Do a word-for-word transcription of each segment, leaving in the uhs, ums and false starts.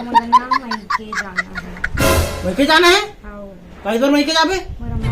मोला ना मइके जाना हे। मइके जाना हे? हाँ। कई बार मइके जाबे? मोर अम्मा।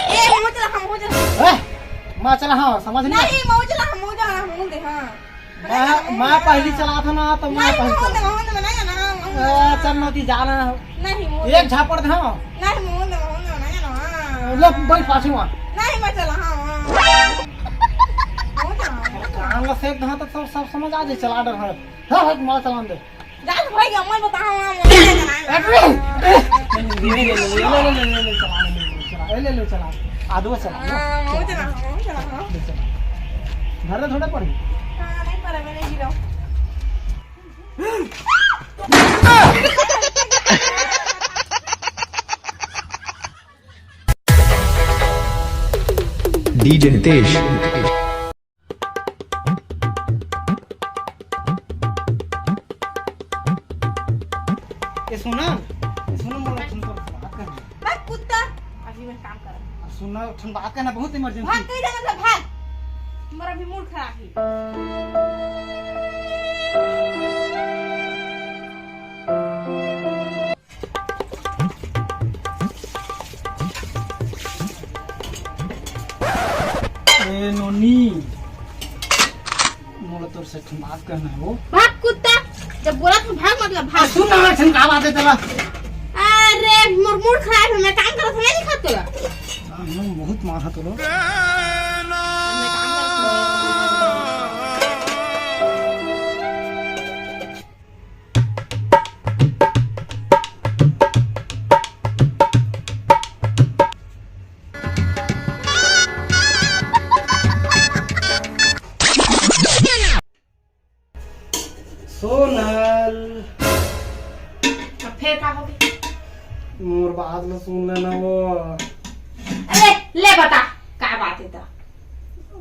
ए, मऊ चला, हम मऊ चला। ए, मऊ चला, हाँ, समझ नहीं। नहीं, मऊ चला, हम मऊ चला, हम मऊ दे, हाँ। मैं, मैं पहली चला था ना, तो मैं नहीं, पहली मऊ दे, चला। मऊ दे, मऊ दे, मऊ दे। ए, चल, नती जाना। नहीं, मऊ दे। एक झापड़ दे, हाँ। नहीं, मऊ दे, मऊ दे, मऊ दे, हाँ। लो, बैठ पाछू वहाँ। नहीं, मैं चला, हाँ, हाँ। मऊ दे, हाँ, मऊ दे। कान ला सेक दे, हाँ, तो सब, सब समझ आ जाए, चला डर है। हाँ, हाँ, मऊ चला दे। जा तो भाई, अम्मा बता, हाँ, हाँ, मऊ दे, हाँ। अरे! ले, ले, ले, चला, ले, ले, चला। ए, ले, ले, चला। आदवा चला, हाँ, मऊ चला, मऊ चला, हाँ। ले, चला। घर में थोड़ा पड़ी। हाँ, नहीं पड़ा, मैं नहीं गिरा। डीजे हितेश। ए, सुना, ए, सुना, मोला एक ठन तोर से बात करना। भाग कुत्ता, अभी मैं काम करत। सुना, एक ठन बात करना, बहुत emergency। भाग, कहीं जाना था, भाग। मोर अभी मूड खराब है। ए नोनी, मोला तोर से एक ठन बात करना हे वो। भाग कुत्ता, जब बोला तो भाग, मतलब भाग। सुन ना, एक ठन का बात हे तेला। अरे, मोर मूड खराब है, मैं काम करत हूँ, नहीं दिखा तोला। हाँ, बहुत मार है तोला। मैं काम करत हूँ। सोनल। अब फेर का होगे? मोर बात ल सुन लेना वो। अरे, ले बता, का बात हे त?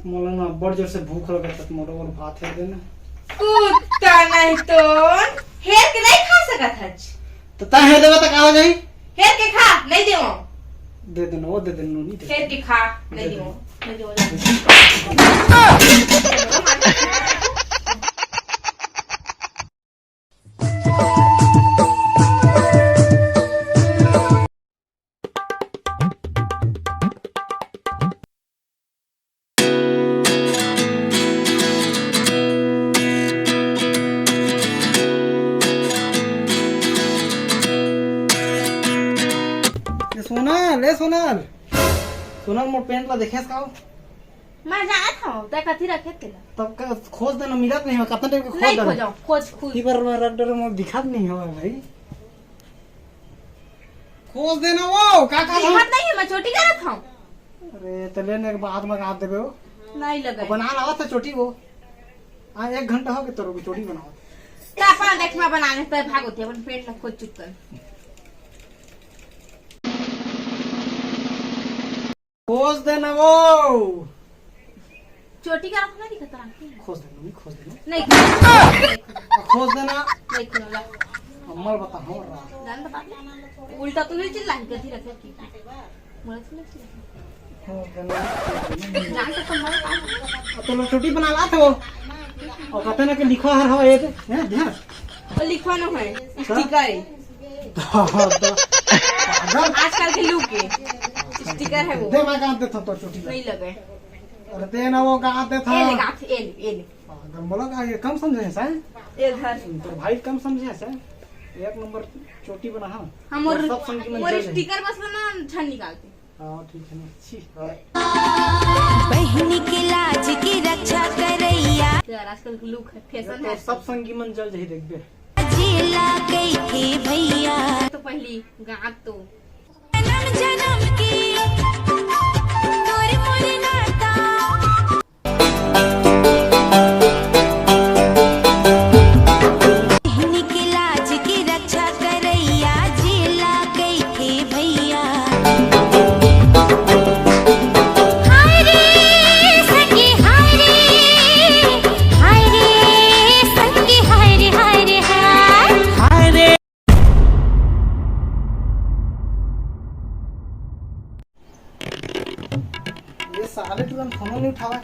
मोला ना बड़ जोर से भूख लगत हे, त मोला और भात हेर देना। कुत्ता नहीं तो हेर के नहीं खा सकत हच। त तैं हेर देबे त का हो जाही? हेर के खा, नहीं देवो। दे देना, वो दे देना, नोनी दे। हेर के खा, नहीं देवो, नहीं देवो। ए सोनल, ए सोनल, सोनल, मोर पैंट ला देखेस का? मैं जानत हूँ, तै कथी रखे तेला? तब का खोज देना, मिलत नहीं हो, कतना टाइम के खोज नहीं देना। खोजो, खोज, खोज। ई बार मैं रख डरे, मोर दिखत नहीं हो भाई। खोज देना वो, का कर रहा हूँ? दिखत नहीं है, मैं चोटी करत हूँ। अरे, त लेने के बाद में गाँथ देबे हो। नहीं लगे। बना लावा था चोटी वो। हाँ, एक घंटा हो गया तोरो चोटी बनाओ। का अपन देख मैं बनाने, तै भागो थे, अपन पेट में खोज चुप कर। खोज देना वो। चोटी का रखना दिखत रहा। खोज देना, नहीं खोज देना। नहीं खोज। खोज देना। नहीं खोज। अम्मा बता, हो रहा। जान बता। उल्टा तो नहीं चिल्ला, गधी रखे की। जान तो तुम मत आ। तो लोग चोटी बना ला तो। और कहते ना कि लिखो हर हो एक, हैं, ध्यान। और लिखो ना है, स्टिकर है। पागल। आजकल के लुक है। स्टिकर है वो। दे, मैं गाँथ देता तो चोटी। नहीं लगे। अरे दे ना, वो गाँथ देता। ए ले गाँथ, ए ले, ए ले। पागल, बोला का ये कम समझे है सर? ए धर। तो भाई कम समझे है सर? एक नंबर चोटी बना, हाँ। हम और, सब संग की और मंजिल है। स्टिकर बस ना झन निकालते। हाँ, ठीक है ना। छी, हाँ। बहिनी के लाज की रक्षा करैया। यार, आजकल के लुक है, फैशन तो है। सब संगी मन जल जही देखबे। जिला गई थी भैया। तो पहली गाँथ तो। जन्म जन्म की तोर मोर नाता। बहिनी के लाज की रक्षा करैया। अरे, तू फोन नहीं उठावा।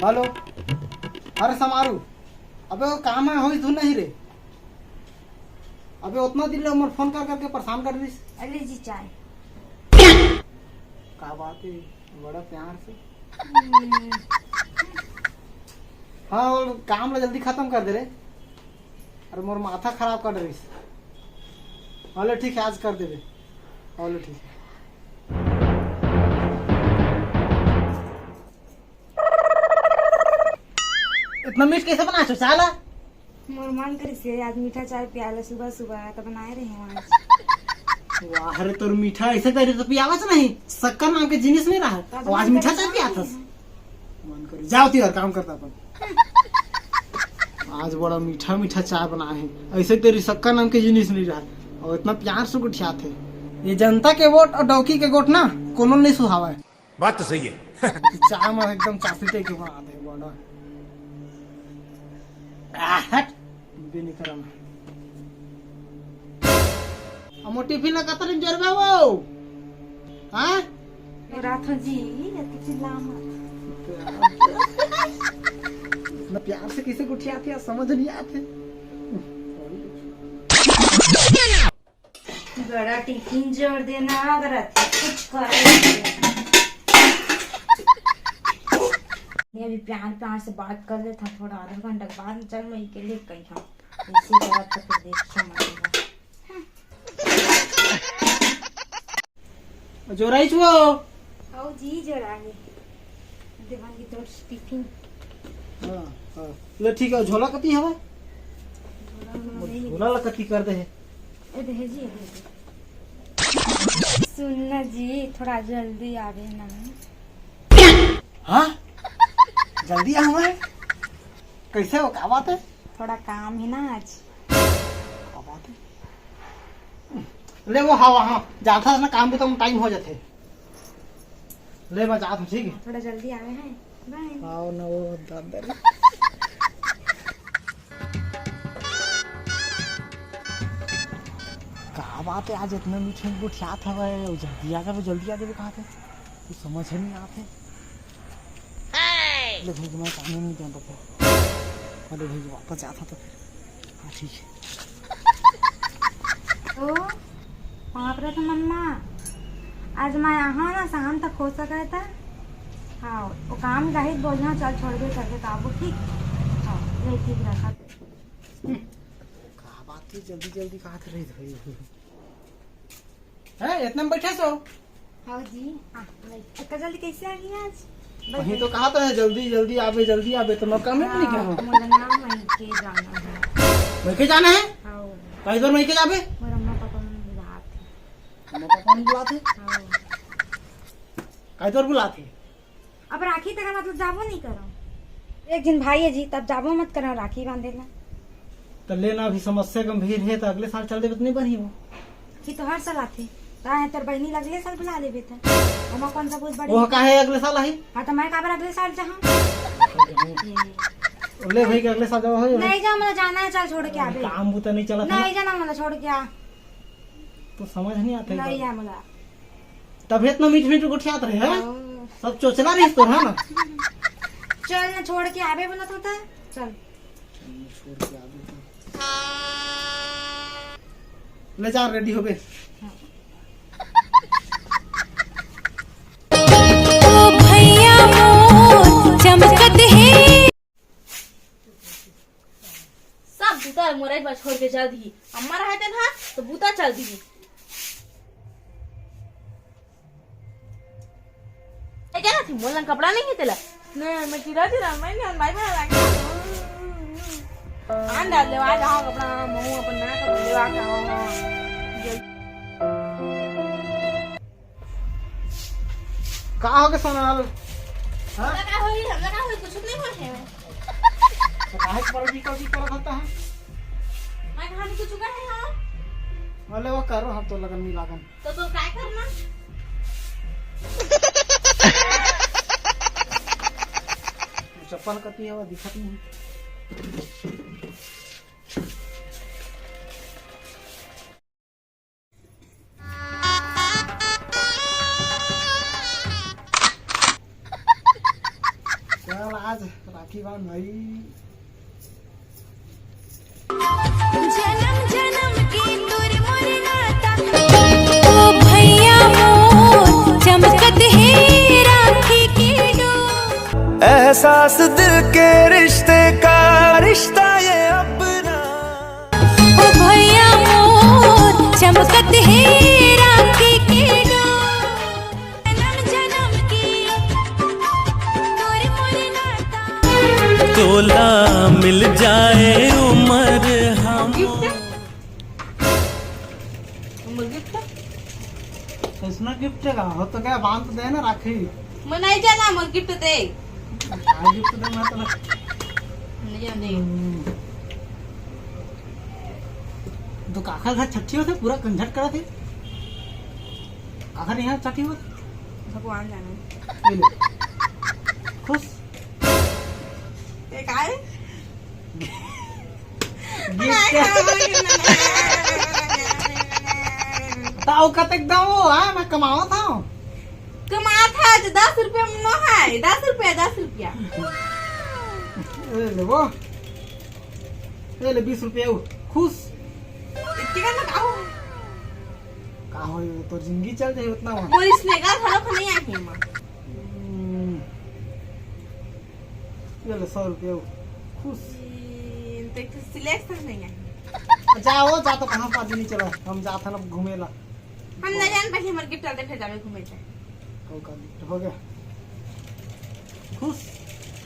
हेलो, अरे समारू, अबे वो काम हे, होइस धुन नहीं रे। अबे उतना दिन ले मोर फोन कर करके परेशान कर दिस। अरे जी चाय। का बात हे, बड़ा प्यार से। हम्म। हाँ, वो काम ला जल्दी खत्म कर दे रे। अरे मोर माथा खराब कर रहिस। हाँ ले ठीक हे, आज कर देबे। हाँ ले ठीक हे। इतना मीठ कैसे बनाए हो चाय ला? मोर मन करिस हे आज मीठा चाय पियाला सुबह सुबह, त बनाए रहे हँव आज। वाह रे, तोर मीठा ऐसे तरी तो पियावच नहीं, शक्कर नाम के जिनिस नहीं रहा। त आज मीठा चाय पियाथस। मन करिस, जाव ती अउ काम करता अपन। आज बड़ा मीठा मीठा चाय बनाए हे, ऐसे तरी शक्कर नाम के जिनिस नहीं रहा, अउ इतना प्यार से गोठियाथे। ये जनता के वोट अउ डौकी के गोठ ना, कोनो नहीं सुहावय। बात तो सही हे। चाय में एकदम चापीटे के बना दे बड़ा। आ, हट। भी नहीं करना। अउ मोर टिफिन ला कतरी जोरबे वो? हाँ? रात हो जी, ये तो चिल्ला मत। इतना प्यार से कैसे गोठियाथे, समझ नहीं आथे। बड़ा टिफिन जोर देना, अगर अच्छा कुछ करे। ये अभी प्यार प्यार से बात कर लेथँव, थोड़ा आधा घंटा के बाद चल मैं के ले कही हँव। ऐसे करत तो फिर देखिए मरेगा। जोराइस वो। आओ जी, जोरा हे। देवांगी तोर टिफिन। हाँ, हाँ। ले ठीक हे, झोला कती हवय? झोला में नहीं। झोला ला कती कर दे हे? ए, दे जी, ए, दे जी। सुन ना जी, थोड़ा जल्दी आवे ना। हाँ? जल्दी आवे? कैसे हो, का बात हे? थोड़ा काम हे ना आज। का बात हे? ले वो, हाँ, हाँ, जाथस ना, काम भी तो टाइम हो जाथे। ले, मैं जात हँव, ठीक हे? थोड़ा जल्दी आवे हैं। बाय। आओ ना वो दादा रे। का बात हे, आज इतना मीठ मीठ गोठियात हवय, अउ जल्दी आ जाबे, जल्दी आ जाबे कहाथे, कुछ समझ नहीं आथे। ले भाई, मैं काम नहीं जानता था। अरे भाई, वापस जाता तो फिर। हाँ, ठीक हे। ओ, बाप रे, तो मम्मा, आज मैं यहाँ ना शाम तक हो सका था। हाँ, वो काम रही बोलना, चल छोड़ दे करके काबू, ठीक? हाँ, ये ठीक रखा। का बात हे, जल्दी जल्दी कहाथे रही भाई। हैं, इतना में बैठे सो? हाँ जी, आ, मैं इतना जल्दी कैसे आ गई आज? बस कहीं तो कहा तो हे, जल्दी, जल्दी आबे, जल्दी आबे, तो मैं काम ही नहीं हाँ, किया हूँ। मोला ना मइके जाना हे। मइके जाना हे? हाँ। कई बार मइके जाबे? मोर अम्मा पापा मन बुलात हे। अम्मा पापा मन बुलात हे? हाँ। कई बार बुलात हे? अब राखी तक मतलब जाबो नहीं करो। एक दिन भाई हे जी, तब जाबो मत करो राखी बांधे ला। तो लेना अभी समस्या गंभीर हे, तो अगले साल चल देबे तो नहीं बनी वो। कि तो हर साल आथे। ता हे तोर बहिनी ला अगले साल बुला लेबे त। ओमा कौन सा बहुत बड़ी वो काहे अगले साल आही? हाँ, तो मैं काबर अगले साल जाहूँ? ले भाई के अगले साल जाओ हो। नहीं जाओ, मतलब जाना है, चल छोड़ के आबे। काम बुता नहीं चला था। नहीं जाना, मतलब छोड़ के आ। तो समझ नहीं आते नहीं एकदम। आ मोला। तभी इतना मीठ मीठ गोठियात रहे हैं। हाँ। सब चोचला रही तो है ना। चल ना, छोड़ के आबे बोला था, चल। छोड़ के आबे तो। ले जा, रेडी हो गए। ओ भैया मोर चमकत हे। सब बुता मोर एक बार छोड़ के चल दी। अम्मा रहते ना तो बुता चल दी। ए, क्या थी? मोला कपड़ा नहीं है तेला। नहीं, मैं चिरा चिरा, मैं नहीं, भाई, भाई, भाई। आन डाल दे, आ जाओ कपड़ा, मऊ अपन नया कपड़ा लेवा के आओ। का हो गे सोनाल? हाँ? हमरा का होई, हमरा का होई, कुछ नहीं होई है। तो काहे पर भी कौची करत होता है? मैं कहाँ कुछ का है, हाँ? बोले वो करो, हम तो लगन नहीं लागन। तो, तो काय करना? चप्पल कती है, वो दिखत नहीं। भाई। जन्म जन्म के तोर मोर नाता। ओ भैया मोर, चमकत हे राखी के डोर। एहसास दिल के रिश्ते का, रिश्ता ये अपना। ओ भैया मोर, चमकत हे राखी के डोर। जन्म जन्म के तोर मोर नाता। तोला मिल जाए उमर हम। गिफ्ट? उमर गिफ्ट? कैसना गिफ्ट का हो तो क्या, बांध दे ना राखी। मैं नहीं जाना, मोर गिफ्ट दे। हाँ, गिफ्ट दे, मैं तो नहीं जाने। हम्म। तो काखर घर छट्ठी होथे, पूरा कंझट करत हे। काखर यहाँ छट्ठी होथे। भगवान जाने। ये ले। खुश? ये का है? गिफ्ट। ताऊ कतेक दो, हाँ, मैं कमावत हूँ। कमात है तो दस रुपया में नो है, दस रुपया, दस रुपया। ए, ले वो। ए, ले बीस रुपया वो। खुश? इतनी का लगाओ। का हो, ये तो जिंदगी चल जाए उतना हुआ। मोर स्नेगर घलो नहीं आही एमा। हम्म। ये ले सौ रुपया वो। खुश? ई, तो एक ठो सिलेक्शन नहीं आही। जा वो, जा तो कहाँ पाजी नहीं चला, हम जात हन अब घूमे ला। हम नहीं जान, पहले हमर गिफ्ट दे, फिर जाबे घूमे जाए। कौ का गिफ्ट हो गया? खुश?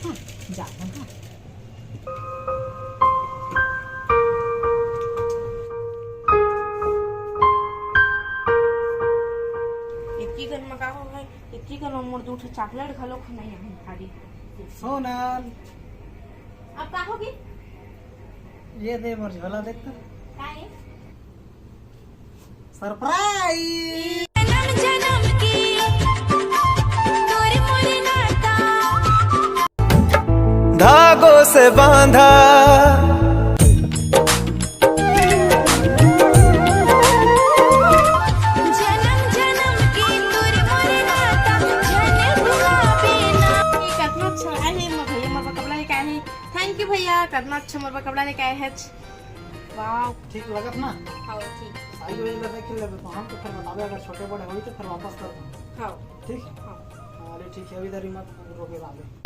हाँ, जा, हाँ। इतनी गन में का हो भाई, इतनी गन में मोर दू ठो चॉकलेट घलो खाना यहाँ भारी। सोनल। अब का होगी? ये दे मोर झोला देख तो। का है? सरप्राइज। जन्म जन्म के तोर मोर नाता। धागों से बांधा। जन्म जन्म के तोर मोर नाता, झन भुलाबे ना। ये कतना अच्छा है, मोर भैया मोर बर कपड़ा लेके आए हैं। Thank you भैया, कतना अच्छा मोर बर कपड़ा लेके आए हैं। वाओ। ठीक लगत ना? हाँ, ठीक। साइज वाइज ला देख लेबे तो हम तो फिर बताबे, अगर छोटे बड़े होई तो फिर वापस कर दूँ। हाँ। ठीक है? हाँ। अरे ठीक है, अभी इधर ही मत रोके लागे।